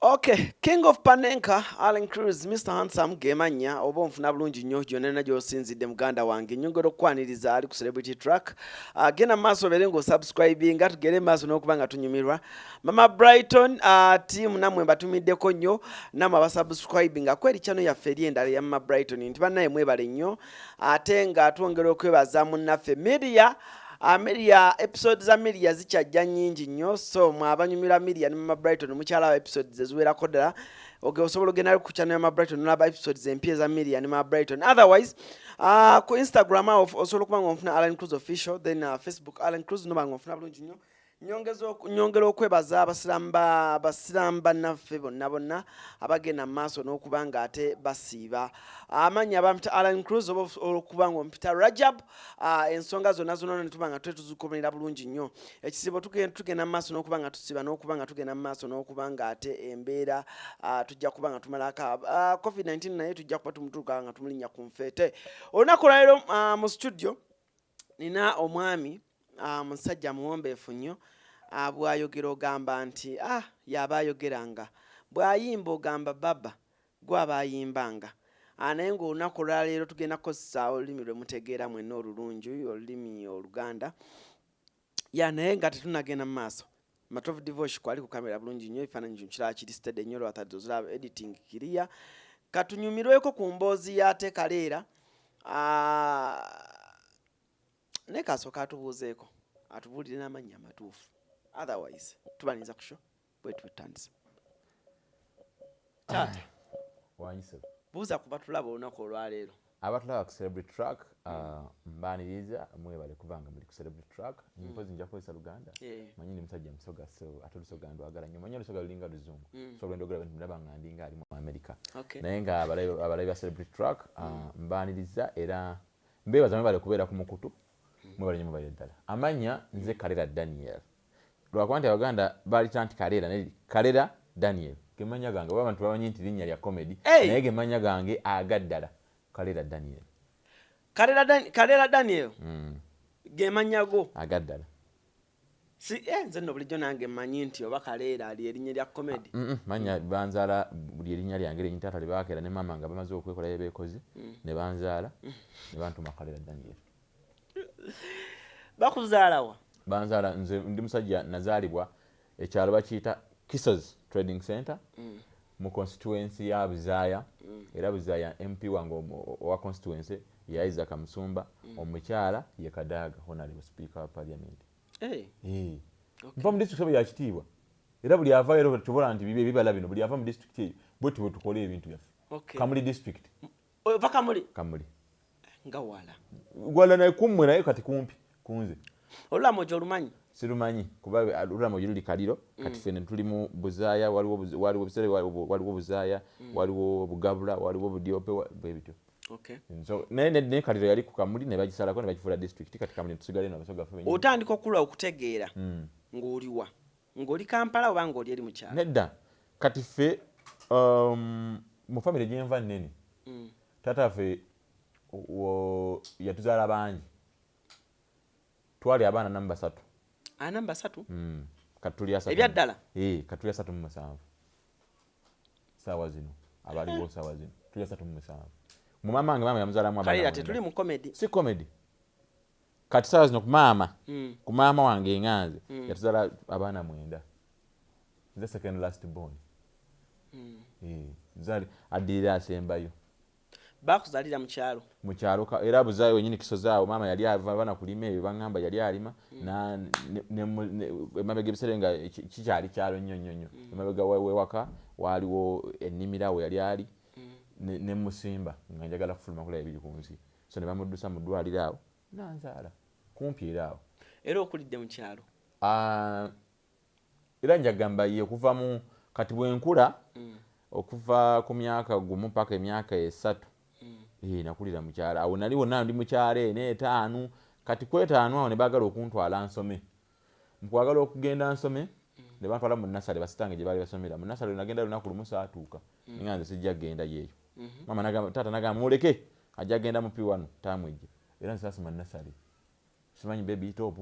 Okay, King of Panenka, Allen Cruz, Mr. Handsome gemanya oba onfuna bulungi nnyo gyonna gy'osinzidde muganda wange. Nyongera okukwaniriza ali ku Celebrity Track. Genda mu maaso obeere ng'osubscribinga, tugende mu maaso n'okuba nga tunyumirwa. Mama Brighton, team nammwe mbatumiddeko nnyo, nammwe abasubscribinga kweri channel yaffe eri endala eya Mama Brighton nti bannaye mwebale nnyo. Ate nga twongera okwebaza munnaffe Media. Miria episode za Miria zikyajja nnyingi nnyo, so mwe abanyumira Miria ne Mama Brighton mukyalaba episodes eziwerako ddala. Okay, osobola ogenda ku channel ya Mama Brighton nolaba episodes empya eza Miria ne Mama Brighton. Otherwise ku Instagram awo osobola okuba nga onfuna Allen Cruz Official, then Facebook Allen Cruz noba nga onfuna bulungi nnyo. Nyongera okwebaza abasiraamu bannaffe bonna bonna abagenda mu maaso n'okuba nga ate basiiba. Amannya bampita Allen Cruz oba okuba nga ompita Rajab. Ensonga zonna zonna ne tuba nga twe tuzikomerera bulungi nnyo. Ekisiibo tugenda mu maaso n'okuba nga tusiiba n'okuba nga tugenda mu maaso n'okuba nga ate embeera tujja kuba nga tumalako COVID-19, naye tujja kuba tumutuuka nga tumulinnya ku nfeete. Olunaku olwaleero mu studio nina omwami, musajja muwombeefu nnyo. Bw'ayogera ogamba nti yaba ayogeranga, bw'ayimba ogamba baba gwaba ayimbanga. Naye ng'olunaku olwaleero tugenda kukozesa olulimi lwe mutegeera mwenna olulungi, olulimi Oluganda ya. Naye nga tetunagenda mu maaso, Matovu Divosh kwali ku kamera bulungi nnyo, ebifaananyi kino kiraba kiri steady nnyo, lwatadde oziraba editing kiriya. Katunyumirweko ku mboozi ya Tekaleera. Naye kasooka atubuuzeeko, atubuulire n'amannya amatuufu, otherwise tubaniriza ku show bwe tutandise. Taata. Wanyise. Buuza ku batulaba olunaku olwaleero. Abatulaba ku Celebrity Track, mbaaniriza, mwebale kubanga muli ku Celebrity Track. Mpozi nja kukozesa Luganda. Manyi ndi musajja Musoga, so ate Olusoga ndwagala nnyo. Manyi Olusoga lulinga Luzungu, so lwendogera nti ndaba nga ndinga ali mu America. Naye nga abalabi ba Celebrity Track, mbaaniriza era mbeebaza, mwebale kubeera ku mukutu. Mwebale nnyo, mwebale ddala. Amannya nze Kalera Daniel, lwakuba nti Abaganda balita nti Kaleera, naye Kalera Daniel gemanya gange, oba abantu bamanyi nti linnya lya comedy. Hey! Naye gemanya gange agaddala, Kalera Daniel. Kalera Daniel gemannya go? Agaddala. Si nze nno bulijjo nange mmanyi nti oba Kaleera ali erinnya lya comedy. Manya banzaala buli erinnya lyange lyenyi, taata lyebakeera ne maama nga bamaze okwekola byebeekoze ne banzaala ne bantuma Kalera Daniel. Bakuzaalawa? Banzaala, nze ndi musajja nazaalibwa ekyalo bakiyita Kisos Trading Center mu constituency ya Buzaaya, era Buzaaya MP wange owa constituency ye Isaac Musumba, omukyala ye Kadaga, honorable speaker wa parliament. Hey. Eh. Nva mu district ebo ya kitiibwa, era buli avaayo era tubola nti bibi ebibala bino, buli ava mu district eyo bwe tuwe tukola ebintu byaffe. Kamuli district. Ova Kamuli? Kamuli. Nga wala. Wala naye kummwe, naye kati kumpi kunze. Olulamoji olumanyi? Sirumanyi kuba Lulamogi luli Kaliro, kati ffene tuli mu Buzaaya. Waliwo waliwo biseera waliwo Buzaaya, waliwo Bugabula, waliwo Budiope, bwe bityo. So naye ne Kaliro yali ku Kamuli ne bagisalako ne bagifuula district, kati Kamuli tusigale n'Abasoga ffe bennyini. Otandika okula okutegeera ng'oliwa? Ng'oli Kampala oba ng'oli eri mu kyalo? Nedda, kati ffe mu famire gyenva nnene, taata waffe yatuzaala bangi, twali abaana 43. 43? Kati tuli 30. Ebyaddala? Eh, kati tuli 37 saawa zino, abaliwo saawa zino tuli 37. Mu maama wange, maama yamuzaalamu abaana Kalira 9. Tetuli mu comedy. Si comedy. Kati saawa zino ku maama, ku maama wange nga nze yatuzaala abaana 9, nze second last born. Eh, nze addirira asembayo. Bakuzaalira mu kyalo? Mu kyalo era Buzaayo wenyini, Kisozaawo. Maama yali ava bana kulima ebyo, baŋŋamba yali alima emabega ebiseera nga kikyali kyalo nnyo nnyo nnyo. Emabega wewaka waaliwo ennimiro, awo yali ali ne musimba nga njagala kufuluma kulaba ebiri ku nsi, so ne bamuddusa mu ddwaliro awo nanzaala kumpi era awo. Era okulidde mu kyalo? Ah, era njagamba ye okuva mu kati bwe nkula, okuva ku myaka 1 paka emyaka 3, eh, nakulira mu kyalo. Awo nali wonna ndi mu kyalo eno 5. Kati ku 5 awo ne baagala okuntwala nsome. Mukwagala okugenda nsome ne bantwala mu nasale, basitange gye baali basomera mu nasale. Nagenda lunaku lumu, saatuuka, nga nze sijja kgenda yeeyo. Mama nagamba, taata nagamba muleke ajja genda mu P1 taamu ejja. Era nze saasoma nasale, simanyi baby top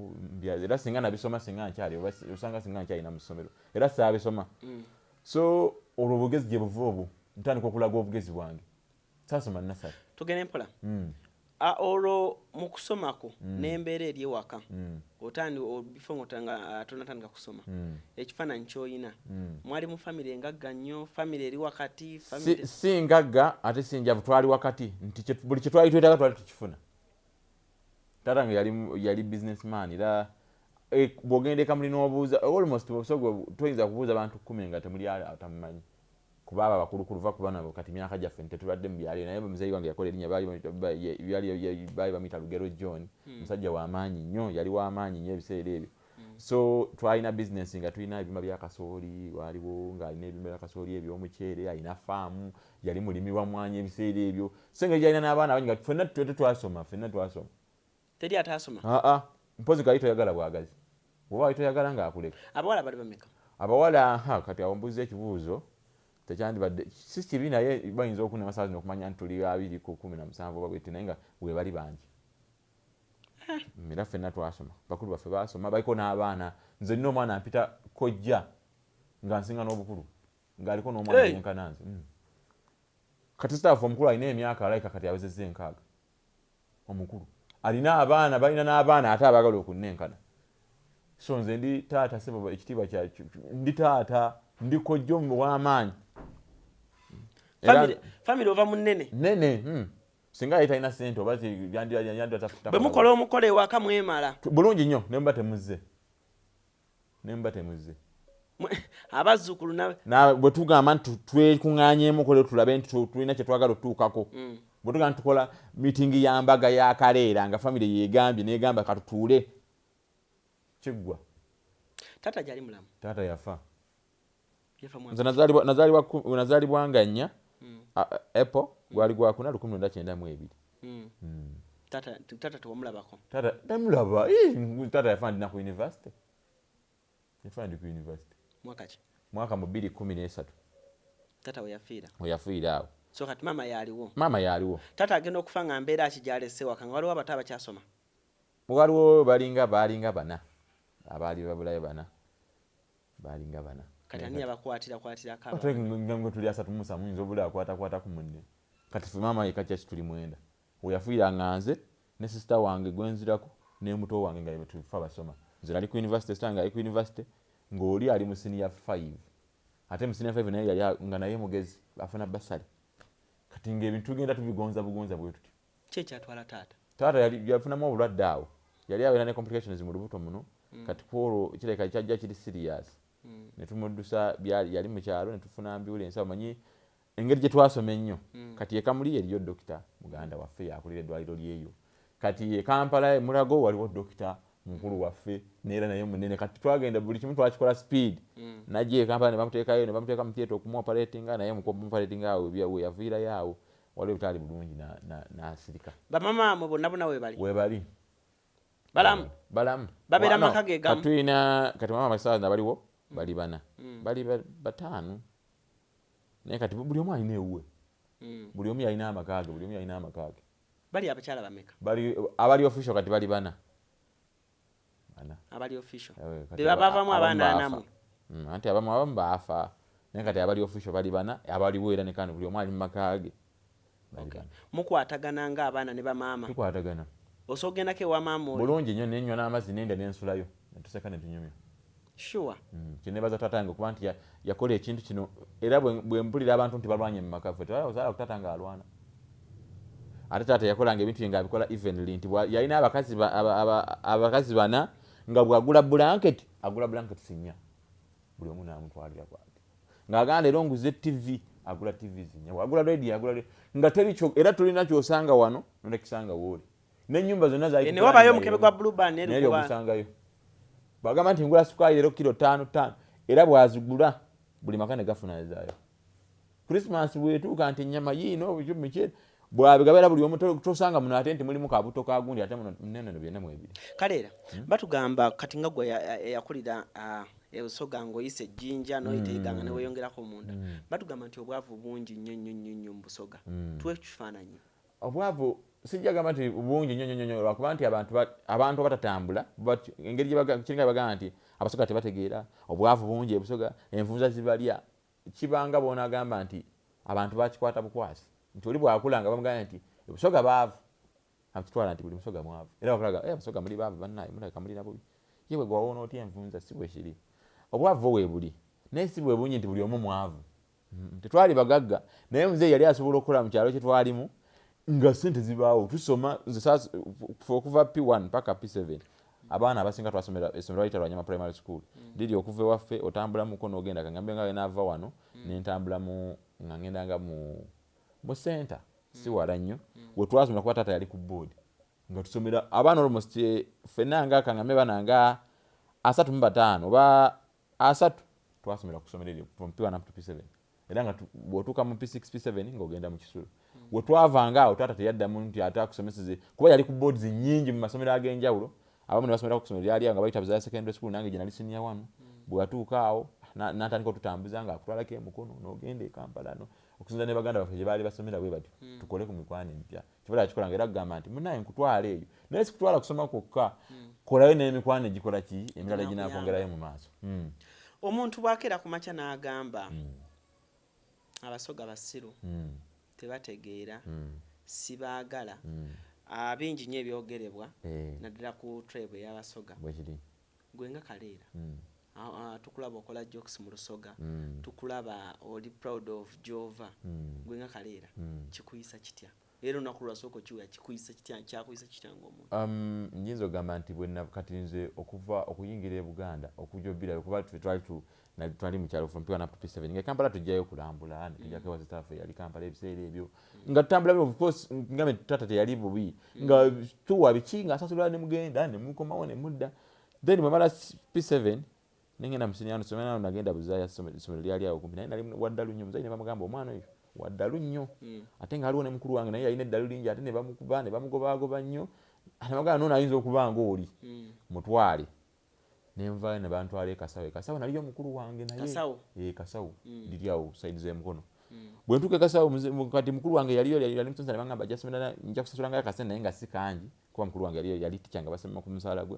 era singa nabisoma singa nkyali, oba osanga singa nkyalina mu ssomero, era saabisoma. So Olwo obugezi gye buva obwo, ntandika okulaga obugezi bwange. Saasoma nasale. Tugende mpola. Olwo mu kusomako n'embeera eri ewaka, otandi before nga tonatandika kusoma, ekifaananyi ky'olina, mwali mu famire engagga nnyo, famire eri wakati? Si ngagga ate si njavu, twali wakati, nti buli kye twali twetaaga twali tukifuna. Taata nga yali businessman, era bw'ogenda ekamuli n'obuuza, almost obusogo toyinza kubuuza bantu 10 nga temuli atamumanyi, kuba abo abakulukulu va kuba nabo kati myaka gyaffe tetubadde mu byalo. Naye muzeeyi wange yakola erinnya, baali bamuyita Lugero John. Musajja w'amaanyi nnyo, yali w'amaanyi nnyo ebiseera ebyo. So twalina bizinesi nga tulina ebyuma bya kasooli, waliwo ng'alina ebyuma bya kasooli, eby'omuceere, alina faamu, yali mulimi wa mmwanyi ebiseera ebyo. So engeri gyalina n'abaana bangi, nga ffenna twasoma, ffenna twasoma. Teri ataasoma? Aa, mpozi kali toyagala bwagazi, bw'oba wali toyagala ng'akuleka. Abawala bali bameka? Abawala, ha, kati awo mbuuza ekibuuzo tekyandibadde si kibi, naye bayinza okunema saa zino okumanya nti tuli 2 ku 17 oba bweti, naye nga webali bangi. Era ffenna twasoma, bakulu baffe basoma, baliko n'abaana. Nze nina omwana mpita kojja nga nsinga n'obukulu, ng'aliko n'omwana yenkana nze. Kati sitaafu omukulu alina emyaka alayika kati awezezza 60. Omukulu alina abaana, balina n'abaana ate abaagala okunnenkana. So nze ndi taata sebo, ekitiibwa kya ndi taata, ndi kojja w'amaanyi. Famire ova mu nnene. Nene. Singa yali talina ssente oba bwe mukola omukolo ewaka mwemala? Bulungi nnyo, ne muba temuzze, ne muba temuzze. Abazzukulu? Bwe tugamba nti twekuŋŋaanyeemu kole tulabe nti tulina kye twagala otutuukako, bwe tugamba nti tukola miitingi ya mbaga ya Kaleera nga famire yegambye negamba katutuule, kiggwa. Taata gyali mulamu? Taata yafa. Nze nazaalibwa nga 4 April, gwali gwakuna, 1992. Taata tewamulabako? Taata tamulaba. Taata yafa ndina ku university, yafa ndi ku university. Mwaka ki? Mwaka mu 2013. Taata we yafiira? We yafiira awo. So kati maama yaliwo? Maama yaliwo. Taata agenda okufa nga mbeera ki gyalese waka, nga waliwo abato abakyasoma? Waliwo, balinga bana abaali babulayo, bana, balinga bana. Kati ani yabakwatira kwatirako? Nga tuli 37, muyinza obula akwatakwata ku munne. Kati fe maama yeka kyaki tuli 9. Weyafiira nga nze ne sister wange gwenzirako ne muto wange nga tufa basoma. Nze nali ku university, sister wange ali ku university, ng'oli ali mu senior 5, ate mu senior 5 naye yali nga naye mugezi, afuna basale. Kati ng'ebintu tugenda tubigonza bugonza bwe tutyo. Ki ekyatwala taata? Taata yali yafunamu obulwadde awo, yali abeera ne complications mu lubuto muno. Kati kwolwo kirabika kyajja kiri serious, ne tumuddusa. Yali mu kyalo, ne tufuna ambulance. Omanyi engeri gye twasoma ennyo, kati e Kamuli eriyo dokita muganda waffe yakulira eddwaliro lyeyo. Kati e Kampala e Mulago waliwo dokita mukulu waffe neera naye munene. Kati twagenda buli kimu twakikola speed. Najja e Kampala ne bamuteekayo, ne bamuteeka mu theatre okumuoperatinga, naye mukumuoperatinga awo we yaviirayo awo waliwo ebitaali bulungi n'asirika. Bamama amwe bonna bonna webali? Webali. Balamu? Balamu. Babeera maka ge gamu? Katulina kati mama abasaza baliwo bali bana, bali bataano, naye kati buli omu alina ewuwe. Buli omu yalina amaka ge, buli omu yalina amaka ge. Bali abakyala bameka? Bali abali official kati bali bana, bana. Abali official? Kati Be babavamu abamu abaana baafa. anamu? Anti abamu baafa, naye kati abali official bali bana abaliwo, era ne kano buli omu ali mu maka ge. Bali bana. Mukwatagana ng'abaana ne bamaama? Tukwatagana. Osobola ogendako ewa maama oli? Bulungi nnyo, nenywa n'amazzi nenda nensulayo netuseka netunyumya. Sure? Kyenebaza taata wange okuba nti yakola ekintu kino, era bwe mpulira abantu nti balwanye mu maka, ffe tebazaala ku taata ng'alwana. Ate taata yakolanga ebintu bye ng'abikola evenly, nti yalina abakazi bana, nga bw'agula blanket agula blanket nnya, buli omu n'amutwalira bw'ati, ng'agamba leero nguze TV, agula TV zinnya, bw'agula radio agula nga teri kyo, era tolina ky'osanga wano nolekisanga wooli n'ennyumba zonna zaali Ne wabayo omukebe gwa Blue Band? Naye ogusangayo. Bwagamba nti ngula sukaali leero kilo ttaano ttaano, era bw'azigula buli maka ne gafuna zaayo. Christmas bwetuuka nti ennyama yiino, mukyere bwabigabira buli omu, tosanga muno ate nti mulimu kabuto kagundi, ate muno nenono byonna mwebiri. Kale era batugamba kati nga gwe eyakulira ebusoga ng'oyisa ejjinja n'oyita eganga ne weeyongerako munda, batugamba nti obwavu bungi nnyo nnyo nnyo nnyo mu Busoga. Tuwe ekifaananyi. Obwavu sijja gamba nti bungi nnyo nnyo nnyo, lwakuba nti abantu abatatambula engeri kiringa bagamba nti Abasoga tebategeera, obwavu bungi ebusoga, envunza zibalya. Kibanga bw'onaagamba nti abantu bakikwata bukwasi, nti oli bwakula nga bamugamba nti Obusoga baavu, akitwala nti buli Musoga mwavu, era bakulaga, "Eh, Abasoga muli baavu, bannaye mulabika mulina bubi." Ye bwe gwawoona otya envunza? Si bwe kiri. Obwavu weebuli, naye si bwe bungi nti buli omu mwavu. Tetwali bagagga, naye muzeeyi yali asobola okukola mu kyalo kye twalimu nga sente zibaawo, tusoma. Nze okuva P1 paka P7, abaana abasinga twasomera essomero bayita Lwanyama Primary School. Liri okuva ewaffe otambulamuko n'ogenda, kaŋŋambe nga wenaava wano nentambulamu nga ngendanga mu center, si wala nnyo we twasomera, kuba taata yali ku board, nga tusomera abaana almost ffenna nga kaŋŋambe baana nga 35 oba 30 twasomera ku ssomero eryo from P1 up to P7. Era nga bw'otuuka mu P6, P7 ng'ogenda mu kisulo. We twavanga awo, taata teyaddamu nti ate akusomeseze, kuba yali ku boards nnyingi mu masomero ag'enjawulo. Abamu ne basomera ku ssomero lyali awo nga bayita Buzaaya Secondary School, nange gye nali senior one. Bwe watuuka awo n'atandika otutambuza ng'akutwalako emukono n'ogenda e Kampala, no okusinza ne baganda baffe gye baali basomera bwe batyo, tukole ku mikwano emipya. Kibala yakikola nga era kugamba nti, "Munaye, nkutwala eyo, naye sikutwala kusoma kwokka, kolayo n'emikwano egikola ki emirala eginakwongerayo mu maaso." Omuntu bw'akeera ku makya n'agamba, "Abasoga basiru, tebategeera, sibaagala," bingi nnyo ebyogerebwa, naddala ku tribe ey'Abasoga. Bwekiri. Gwe nga Kaleera, tukulaba okola jokes mu Lusoga, tukulaba oli proud of gyova. Gwe nga Kaleera, kikuyisa kitya? Era olunaku lwasooka okiwulira, kikuyisa kitya? Kyakuyisa kitya ngaomuntu? Nyinza okugamba nti kati nze okuva okuyingira e Buganda okujja obirabe, kuba ffe twali twali mu kyalo from P1 up to P7, nga e Kampala tujjayo kulambula, netujjako ewa sister waffe yali Kampala ebiseera ebyo, nga tutambula. Of course, ngambe taata teyali bubi, nga tuwa biki, nga asasulira ne mugenda ne mukomawo ne mudda. Then bwe mala P7 nengenda mu senior one, nagenda Buzaaya, essomero lyali awo kumpi, naye nali waddalu nnyo. Muzayi ne bamugamba, "Omwana oyo waddalu nnyo." Ate nga waliwo ne mukulu wange, naye yalina eddalu lingi, ate ne bamukuba ne bamugobaagoba nnyo. Ate bagamba, "Noono ayinza okuba nga oli, mutwale." Nenvaayo ne bantwala e Kasawo. E Kasawo naliyo mukulu wange naye. Kasawo? E Kasawo, liri awo side z'emukono. Bwe ntuuka e Kasawo, kati mukulu wange yaliyo, yali musomesa, ne bagamba, "Ajja somera, nja kusasulangayo akasente," naye nga si kangi, kuba mukulu wange yaliyo, yali ticca nga basoma ku musaala gwe.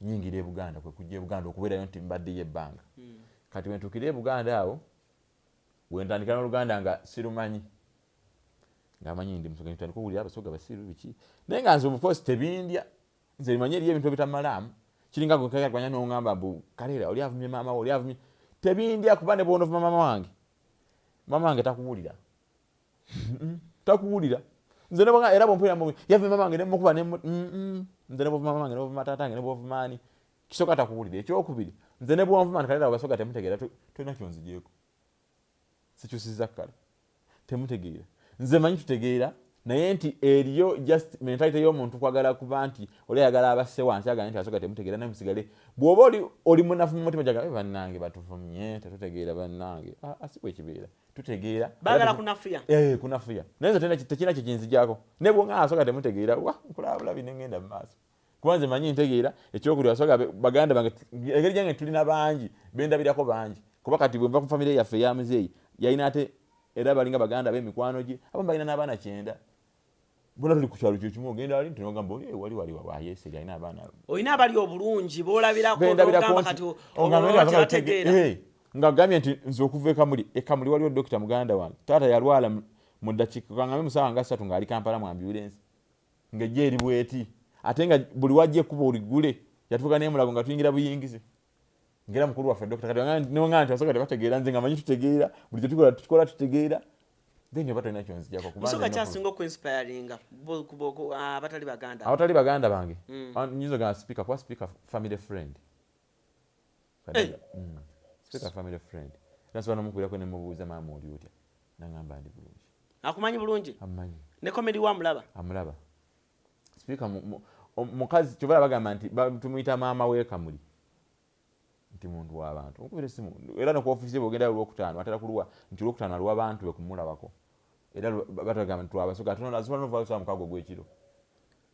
Nyingira e Buganda, kwe kujja e Buganda okubeerayo nti mbaddeyo ebbanga. Kati bwe ntuukira e Buganda awo, bwe ntandika n'Oluganda nga sirumanyi, ng'amanyi ndi Musoga, ntandika owulira Abasoga basiru biki, naye nga nze of course tebindya. Nze manyi eriyo ebintu ebitamalaamu, kiringa gwanya n'oŋŋamba mbu, "Kaleera, oli avumye maama we, oli avumye," tebindya, kuba ne bw'onovuma maama wange, maama wange takuwulira. Takuwulira. Nze ne era bwompulira mbu yavumye maama wange nemukuba, nze ne bwovuma maama wange, ne bwovuma taata wange, ne bwovuma ani, kisooka takuwulira. Ekyokubiri, nze ne bwonvuma nti, "Kaleera, Abasoga temutegeera," tolina kyonzigyeko, sikyusiza kkala, temutegeera. Nze manyi tutegeera, naye nti eriyo just mentality y'omuntu kwagala kuba nti oli ayagala abasse wansi, agamba nti Abasoga temutegeera, naye musigale. Bw'oba oli munafu mu mutima, gyaga, "Eh, bannange batuvumye, tetutegeera, bannange." Ah, ah, si bwe kibeera, tutegeera. Baagala kunafuya. Eh, kunafuya. Naye nze tekirina kyekinzijako, ne bwonga Abasoga temutegeera, wa nkulaba bulabi nengenda mu maaso, kuba nze manyi ntegeera. Ekyokubiri, Abasoga baganda bange, engeri gyange tulina bangi bendabirako bangi, kuba kati bwenva ku famire yaffe eya muzeeyi, yalina ate era balinga baganda b'emikwano gye, abamu balina n'abaana 90, bona tuli ku kyalo kyekimu. Ogenda ali nti nogamba oli, "Eh, wali wali wayeseri alina abaana." Olina abali obulungi boolabirako, bendabirako. n'ogamba Nti kati ogamba nti oba Abasoga tebategeera. eh, nga gambye nti nze okuva ekamuli, ekamuli waliwo dokita muganda wange, taata yalwala mu ddakiika kangambe musawa nga 3 ng'ali Kampala mu ambulensi, ng'ejja eri bweti, ate nga buli wajja ekkuba oliggule, yatuuka n'emulago nga tuyingira buyingize, ngera mukulu waffe dokita. Kati nonga nti Abasoga tebategeera, nze nga manyi tutegeera, buli kyetukola tukikola tutegeera, then oba tolina kyonzijako, kuba Musoga nze kyasinga okuinspiringa abatali baganda? Abatali baganda bange, nyinza ogamba Speaker, kuba Speaker family friend. Hey. Speaker family friend, era nsobola nomukubirako nemubuuza, "Maama, oli otya?" Nagamba, "Ndi bulungi." Akumanyi bulungi? Amumanyi. Ne comedy wamulaba? Amulaba. Speaker mukazi, kyovala bagamba nti tumuyita maama w'ekamuli, nti muntu w'abantu. Omukubira essimu, era ne ku ofiisi ye bwogenda Lwokutaano, atera kuluwa nti Lwokutaano aliwa abantu be kumulabako, era batagamba nti twabasoga asobola novaayo saa 6 ogw'ekiro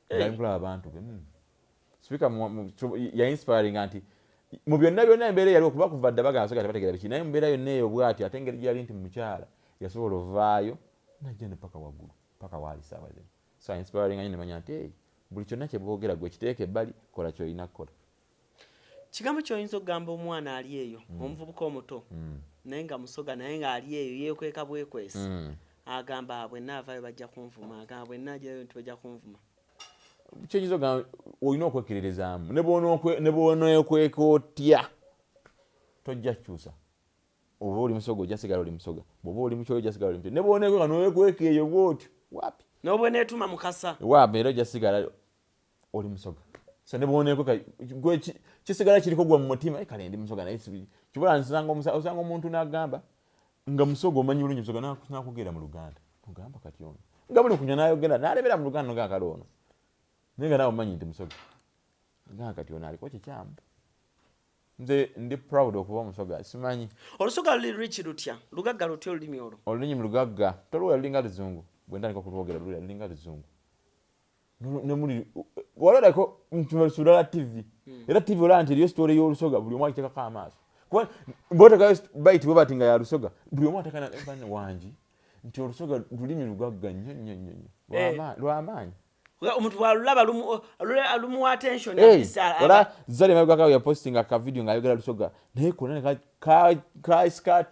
Hey. ngali mukulaba abantu be. Speaker yainspiringa nti mu byonna byonna embeera eyaliwo, kuba kuva dda bagamba Abasoga tebategeera biki, naye mu mbeera yonna eyo bw'atyo, ate engeri gyali nti mukyala yasobola ovaayo najja ne paka waggulu paka waali saawa zino. So inspiringa nnyo, nemanya nti, hey, buli kyonna kye boogera, gwe kiteeka ebbali, kola kyolina kukola. Kigambo kyoyinza okugamba omwana ali eyo, omuvubuka omuto? Naye nga musoga, naye ng'ali eyo yeekweka bwekwesi, agamba, "Bwe naavayo bajja kunvuma," agamba, "Bwe naajayo nti bajja kunvuma." Kyekiza ogamba, olina okwekkiririzaamu ne bw'oneekweka otya, tojja kukyusa. Oba oli musoga, ojja sigala oli musoga. Bw'oba oli mukyoli, ojja sigala oli mukyoli. Ne bw'oneekweka nowekweka eyo bwotyo, wapi? N'obweneetuma mukasa. Wapi, era ojja sigala oli musoga. So ne bw'oneekweka, gwe kisigala kiriko gwe mu mutima. "Eh, kale ndi musoga," naye kibula nsanga osanga omuntu n'agamba nga musoga, omanyi bulungi musoga, n'akugera mu Luganda, ogamba kati ono nga buli kunywa n'ayogera n'alebera mu Luganda, nogamba kale ono, naye nga naawe omanyi nti musoga, gamba kati ono aliko kikyamu. Nze ndi proud okuba omusoga, simanyi. Olusoga luli rich lutya? Lugagga lutya olulimi olwo? Olulimi lugagga, toluwulira lulinga luzungu. Bwe ntandika okulwogera lulira lulinga luzungu. Nemuli walolako nsulala TV, era TV olaba nti eriyo story y'olusoga, buli omu akitekako amaaso, kuba bwotekayo bite bwe bati nga ya lusoga, buli omu atekana wangi nti olusoga lulimi lugagga nnyo nnyo nnyo nnyo. Lwamaanyi. Omuntu bwalulaba lumuwa attention. Hey, at least ola Zari mabegako yapostinga ka video ng'ayogera lusoga, naye konna ne ka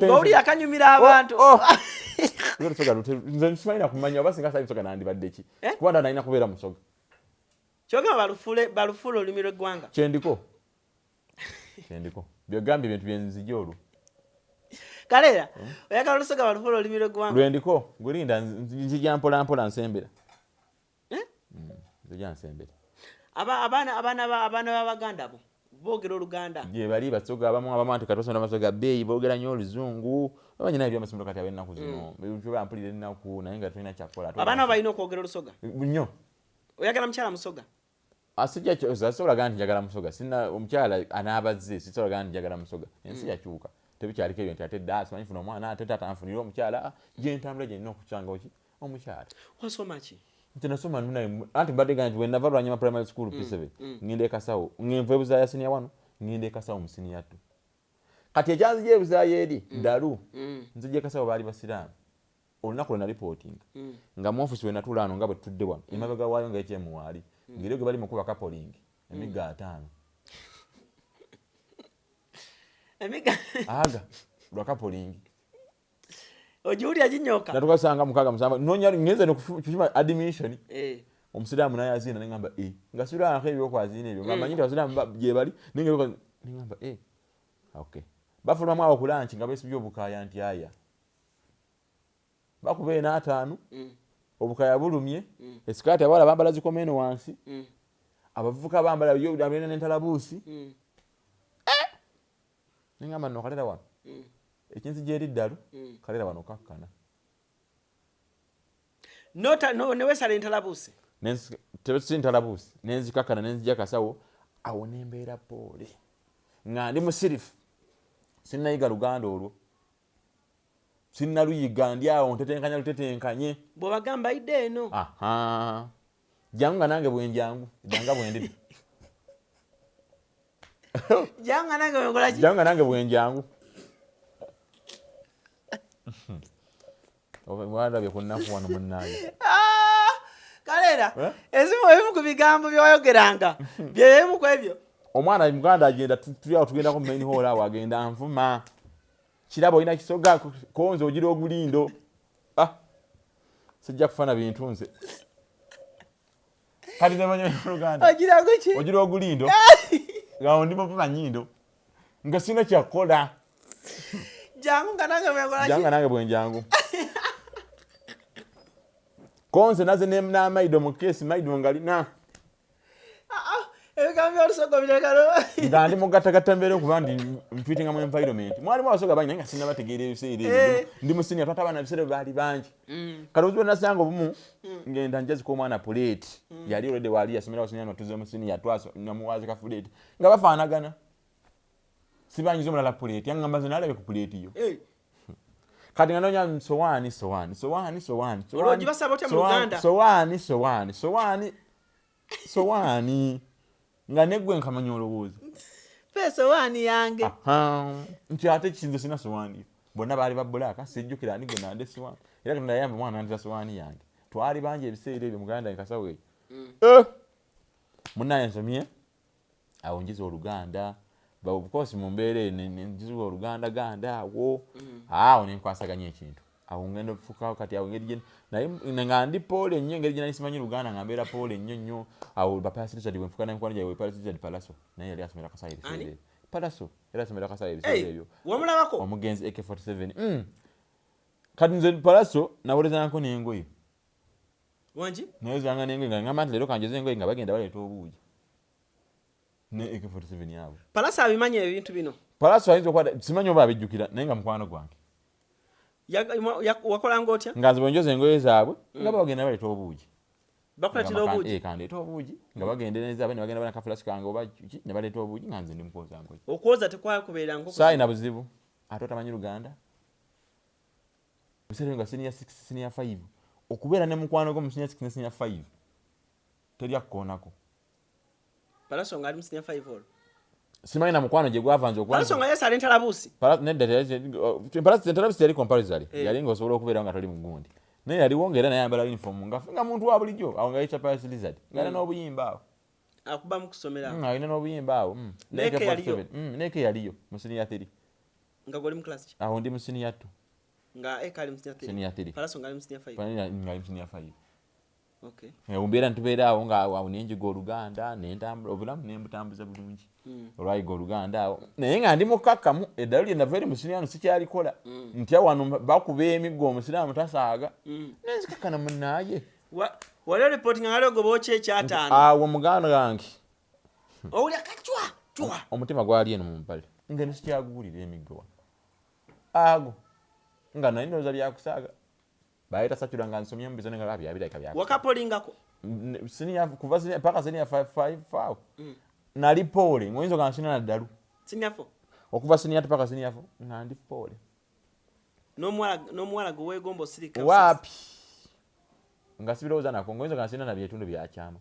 ng'owulira kanyumira abantu. Oh, oh. Lusoga nze simanyi nakumanya oba singa sali musoga nandibadde ki. Eh? Kuba nalina kubeera musoga. Kyogamba balufuule olulimi lw'eggwanga. Kyendiko byogambye ebintu byenzija olwo. Kaleera, oyagala olusoga balufuule olulimi lw'eggwanga? Lwendiko gulinda, nzija mpola mpola nsembera. Eh? Nzija nsembera. Abaana b'abaganda bo boogera oluganda? Gye bali basoga abamu anti kati basomera amasoga bbeeyi, boogera nnyo oluzungu. Omanyi naye ebyamasomero kati ab'ennaku zino mm. Mpulira ennaku, naye nga tulina kyakukola. Abaana bo balina okwogera olusoga? Nnyo. Oyagala mukyala musoga? Asijja sobola gamba nti njagala musoga. Sina omukyala anaabazze, sisobola gamba nti njagala musoga. Ensi yakyuka, tebikyaliko ebyo nti ate dda simanyi funa omwana ate taata nfunire omukyala. Gyentambula gyenina okusangawo ki omukyala. Wasoma ki? Nti nasoma naye anti mbadde gamba nti bwe nava Lwanyama Primary School P7, ngenda e Kasawo, ngenva e Buzaaya senior 1, ngenda e Kasawo mu senior 2. Kati ekyanzija e Buzaaya eri ddalu, nzija e Kasawo baali basiraamu. Olunaku lwe nalipootinga, nga mu office we natuula ano nga bwe tutudde wano, emabega waayo nga HM waali, ng'eriyo ge bali mu kuba kapoling emiggo 50. Emiga? Aga lwa kapoling. Ogiwulira ginyooka. Natukasanga mukaaga musanvu, nonya ngenze nokukima admission. Eh. Omusiraamu naye aziina, neŋamba e nga sirwanako ebyokwaziina ebyo, nga manyi nti abasiraamu gye bali, naye nga neŋamba e okay, bafulumamu awo ku lunch nga beesibye obukaaya nti aya bakuba ena ataano. Obukaya bulumye. Esikaati abawala bambala zikoma eno wansi. Abavubuka bambala yo abeena n'entalabuusi. Neŋamba nno kalera wano, ekinzija eri ddalu. Kalera wano kakkana. Newesala entalabuusi? Si ntalabuusi, nenzikakkana, nenzija kasawo awo, nembeera poole nga ndi musirifu. Sinnayiga luganda olwo, sinnaluyiga, ndi awo ntetenkanya lutetenkanye. Bw'obagamba idde eno. Aha, jangu nga nange bwenjangu, danga bwendida. Jangu nga nange bwenkola ki? Jangu nga nange bwenjangu. Walabye ku nnaku wano munnange. Ah, kaleera. Eh? Ezimu, ebimu ku bigambo byewayogeranga byebimu ku ebyo. Omwana muganda agenda, tuli awo tugendako mu main hall awo, agenda nvuma, kirabo olina kisoga konze ogira ogulindo. Ah, sijja kufana bintu nze kati nemanya oluganda. Ogirago ki? Ogira ogulindo, nga ndi muvuma nyindo, nga sina kyakukola. Jangu nga nange bwenkola ki? Janga nange bwenjangu konze naze n'amaido mu keesi, maido nga lina. Ah, ah, ebigambo byolusoga birekalo. Nga ndi mugattagatta mbeera okuba ndi nfitinga mu environment mwalimu abasoga bangi, naye nga sinnabategeera ebiseera ebyo. Ndi mu senior, twata abaana ebiseera bwe baali bangi. Kati obuzibu nasanga obumu, ngenda njazika omwana puleeti yali olwedde waali yasomera senior, notuze mu senior twaso namuwazika fuleeti nga bafaanagana, sibanyiza omulala puleeti, aŋŋamba nze nalabye ku puleeti yo. Eh, Kati nga noonya sowaani, sowaani, sowaani, sowaani. Olwo ogibasaba otya mu Luganda? Sowaani, sowaani, sowaani, sowaani, nga neggwe nkamanya olowooza. Pe sowaani yange. Aha, nti ate kinze sina sowaani, bonna baali ba black, sijjukira ani gwe nande sowaani, era Katonda yayamba omwana nandira sowaani yange. Twali bangi ebiseera ebyo muganda nkasawo eyo. Eh! Munnaye nsomye awo, njiza oluganda. But of course mu mbeera eyo nenjizuwa olugandaganda awo, awo nenkwasaganya ekintu awo ngenda okufukawo. Kati awo engeri naye nga ndi poole nnyo, engeri gye nali simanyi Luganda, nga mbeera poole nnyo nnyo. Awo Bapius Richard bwenfuka nemikwano gyawe. Pius Richard Palaso naye yali asomera Kasayi ebiseera Ani? ebyo. Palaso yali asomera Kasayi ebiseera ebyo. Wamulabako? Omugenzi AK47. Kati nze Palaso nawolezangako n'engoye. Wangi? Nawolezanga n'engoye nga ngamba nti leero kanjoze engoye, nga bagenda baleeta obuugi ne AK47 abo. Palaso abimanyi ebintu bino? Palaso ayinza okuba simanyi oba abijjukira, naye nga mukwano gwange. Wakolanga otya? Nga nze bwenjoza engoye zaabwe, nga bagenda baleeta obuugi. Bakuletera obuugi? Eh, kandeeta obuugi, nga bagenda nezaabwe ne bagenda bana kafulasi kange oba ki, ne baleeta obuugi nga nze ndi mukwoza ngoye. Okwoza tekwakubeera nkoko? Saayina buzibu, ate otamanyi Luganda ebiseera ebyo nga senior 6, senior 5, okubeera ne mukwano gwo mu senior 6 ne senior 5 teri akukoonako. Palaso nga ali mu senior 5 olwo? Simanyi na mukwano gye gwava nze okuba. Palaso nga yesala entalabuusi? Nedda, entalabuusi teyali compulsory. Eh. Yali ng'osobola okubeerawo nga toli mugundi, naye yaliwo ng'era naye ayambala uniform nga muntu wa bulijjo. Awo nga yita Pius Lizard nga alina n'obuyimba awo. Akuba mu kusomera? Alina n'obuyimba awo. Neke yaliyo? AK47. Neke yaliyo mu senior 3. Nga goli mu class ki? Awo ndi mu senior 2. Nga eka ali mu senior 3? Senior 3. Palaso nga ali mu senior 5? Nga ali mu senior 5. Okay. Mbeera ntubeera awo nga awo nenjiga Oluganda, nentambula obulamu nembutambuza bulungi. Olwayiga Oluganda awo, naye nga ndi mukakkamu, eddalu lye nava eri mu senior sikyalikola. Ntya wano bakuba emiggo, omusiraamu tasaaga. Nenzikakkana munaaye. Wali olipoti nga wali ogoba okya ekyataano? Awo muganda wange. Owulya kacwa cwa? Omutima gwali eno mu mpale, nga eno sikyaguwulira emiggo wano ago, nga naye ndowooza byakusaaga. Bayita circular nga nsomye mu bizone nga byabirabika byakusaaga. Wakapolingako? Senior kuva senior paka senior 5 awo nali poole, ngoyinza oga nsina naddalu. Senior 4? Okuva senior 2 paka senior 4 nga ndi poole. N'omuwala gwe weegomba osirika? Waapi, nga sibirowooza nako, ngoyinza oga nsina na byetundu byakyama.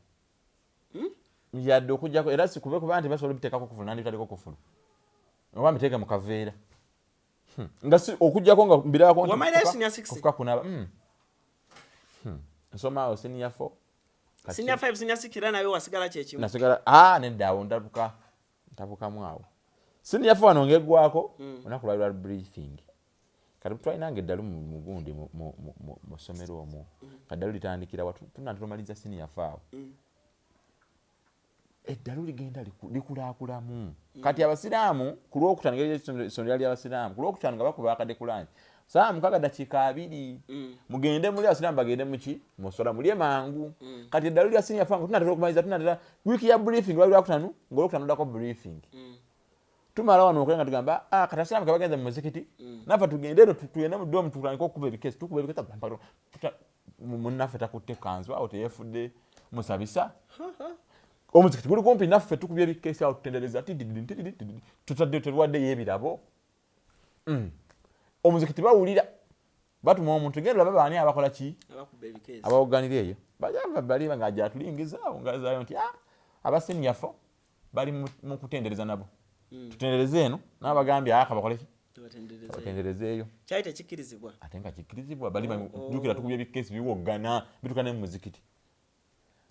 Yadde okujjako era sikube kuba nti basobola obiteekako kufulu, nandibitaddeko kufulu oba mbiteeke mu kaveera. Nga si okujjako nga mbirabako nti Wamalirayo senior six? Kufuka kunaaba. Nsoma awo senior 4. Kati Senior 5, senior 6 era nawe wasigala kyekimu? Nasigala, ah, nedda, awo ntabuka ntabukamu. Awo senior 4 wano ng'eggwako, olunaku lwali lwa briefing. Kati twalinanga eddalu mu mugundi mu ssomero omwo. Kaddalu litandikira wa? Tunatera omaliza senior 4 awo. Eddalu ligenda likulakulamu. Kati abasiraamu ku Lwokutaano, ngeri essomero lyali abasiraamu, ku Lwokutaano nga bakuba akadde ku lunch 6:20. Mugende muli abasiraamu bagende muki musola mulye mangu. Kati eddalu lya senior four nga tunatera okumaliza, tunatera wiiki ya briefing, lwali Lwakutaano, ngaolwokutaano luddako briefing. Tumala wano okulya nga tugamba, ah, kati abasiraamu kebagenze mu muzikiti, naffe tugende eno tugende mu dorm tutandike okukuba ebikesi. Tukuba ebikesi, munnaffe takutte kanzu awo, teyefudde musabisa. Omuzikiti guli kumpi naffe, tukubye ebikesi awo, tutendereza tididi, tididi, tididi. Tutadde tetuwaddeyo ebirabo. Omuzikiti bawulira batuma omuntu, genda olabe baani abakola ki. Abakuba ebikeesi. Abawoganira eyo bajava bali nga ajatulingiza awo ngazaayo nti, ah, aba senior four bali mu kutendereza nabo. Tutendereze eno nabagambye aka bakole ki? Tubatendereze. Batenderezeeyo. Kyali tekikkirizibwa? Ate nga kikkirizibwa, bali Oh. jjukira tukubye ebikeesi biwoggana bituka ne mu muzikiti.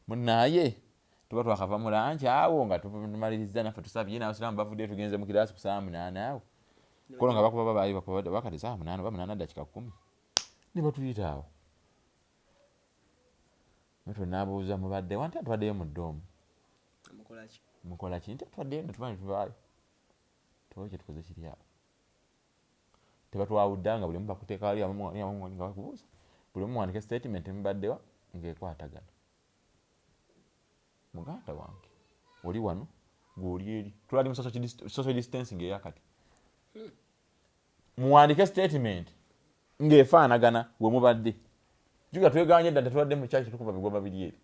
Munaye tuba twakava mu lunch awo nga tumaliriza naffe tusabye n'abasiraamu bavuddeyo, tugenze mu kiraasi ku 8:00 awo kola nga bakuba babaali bakuba bakati 8:00 oba 8:10 ne batuyita awo. Metwe n'abuuza, mubadde wa? Nti atwaddeyo mu dorm. Mukolaki? Mukola ki? Nti atwaddeyo ne tuba ne tuvaayo, tubayo kye tukoze kiri awo. Tebatwawudde nga buli omu bakuteeka wali abamu wali abamu wali nga bakubuuza, buli omu muwandike statement mubaddewa ng'ekwatagana. Muganda wange oli wano gw'oli eri tulali mu social distancing eyakati, muwandike statement ng'efaanagana we mubadde. Juga tweganye dda tetubadde mu kyaki tukuba bigwa babiri eri.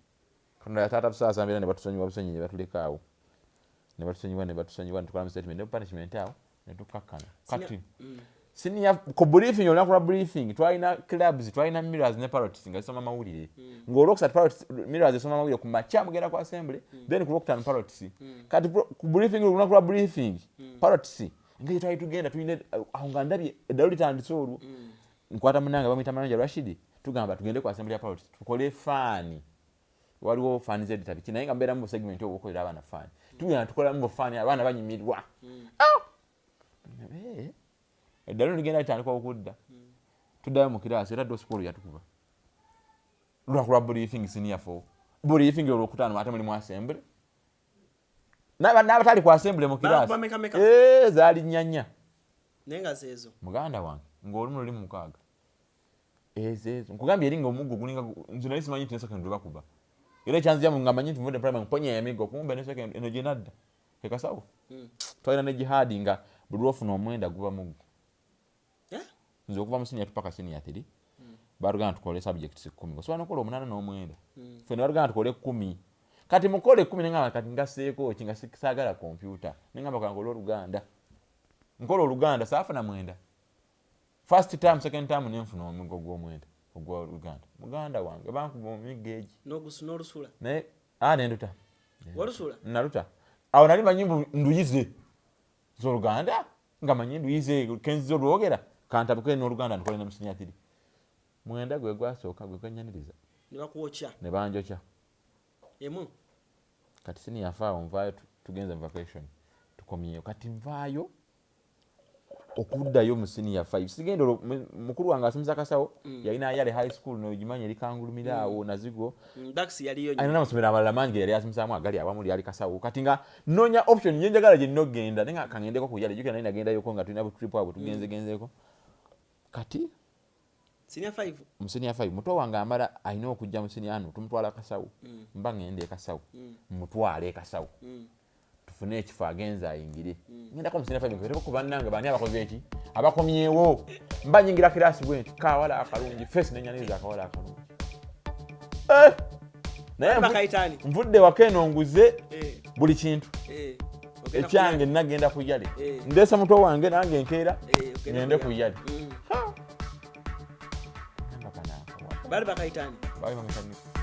Katonda yataata tusaasa mbeera ne batusonyiwa busonyi ne batuleka awo ne batusonyiwa ne batusonyiwa ne tukola statement ne punishment awo ne tukakkana. Kati senior ku briefing, olunaku lwa briefing twalina clubs, twalina Mirrors ne Parrots nga zisoma mawulire, ng'olwokusatu Parrots, Mirrors esoma mawulire ku makya mugenda ku assembly, then ku Lwokutaano Parrots. Kati ku briefing, olunaku lwa briefing, Parrots engeri twali tugenda tulina awo nga ndabye eddalu litandise olwo, nkwata munange bamuyita Manager Rashid, tugamba tugende ku assembly ya Parrots tukole fun. Waliwo fun zedita biki, naye nga mbeera mu segment obwo okolera abaana fun. Tugenda tukolamu bufaani, abaana banyumirwa. Eddalo ligenda litandika okudda, tuddayo mu kiraasi, era dosikoolo yatukuba lunaku lwa briefing, senior four briefing, olwokutaano, ate mulimu assembly. N'abatali ku assembly mu kiraasi. Bakuba meka meka? Eh, zaali nnya. Naye nga zeezo. Muganda wange, ng'olumu luli mu 6, ezo ezo nkugambye, eri nga omuggo gulinga nze nali simanyi nti ne secondary bakuba, era ekyanzijamu nga manyi nti nvudde primary mponya emiggo, kumbe ne secondary eno gye nadda kekasawo. Twalina ne jihadi nga buli lwofuna 9 guba muggo. Eh? Nze okuva mu senior two paka senior three, batugamba tukole subjects 10, osobola nokukola 8 n'omwenda. Ffe ne batugamba tukole 10. Kati mukole 10, nengamba kati ngaseeko ki nga saagala kompyuta? Nengamba kankole Oluganda. Nkola Oluganda, saafuna 9 first term, second term nenfuna omuggo gw'omwenda ogwa Oluganda. Muganda wange, bankuba omiggo egi. N'olusula? Naye a nenduta. Walusula? Naluta. Awo nali manyi mbu nduyize nze Oluganda, nga manyi nduyize, kenziza olwogera, kantabuke n'Oluganda nkole ne mu senior three. 9 gwe gwasooka gwe gwenyaniriza. Ne bakwokya? Ne banjokya. Emu. Kati senior four awo nvaayo, tugenze mu vacation, tukomyeyo. Kati nvaayo okuddayo mu senior five, sigenda olwo mukulu wange asomesa Kasawo. Yalina Yale High School, nogimanyi, eri Kangulumira awo Nazigo. Dax yaliyo nnyo. Alina amasomero amalala mangi ge yali asomesaamu agali awamu, lyali Kasawo. Kati nga noonya option nyenjagala gye nnina okugenda, naye nga kangendeko ku Yale. Jjukira nali nagendayoko nga tulina butrip awo tugenzegenzeeko. Kati Senior five. Mu senior five, muto wange amala alina okujja mu senior ano, tumutwala Kasawo. Mba ngenda e Kasawo, mutwale e Kasawo, tufune ekifo agenze ayingire. Ngendako mu senior five, nkebereko ku bannange baani abakoze eki, abakomyewo. Mba nyingira kiraasi bwe nti kawala akalungi face, nenyaniriza akawala akalungi. Eh! Naye Bakayitaani. nvudde waka eno nguze buli kintu Ogenda ekyange, nagenda ku Yale. Ndeese muto wange, nange enkeera Ogenda ngende ku ku Yale. Baali bakayitaani. Baali bamuyita Nico.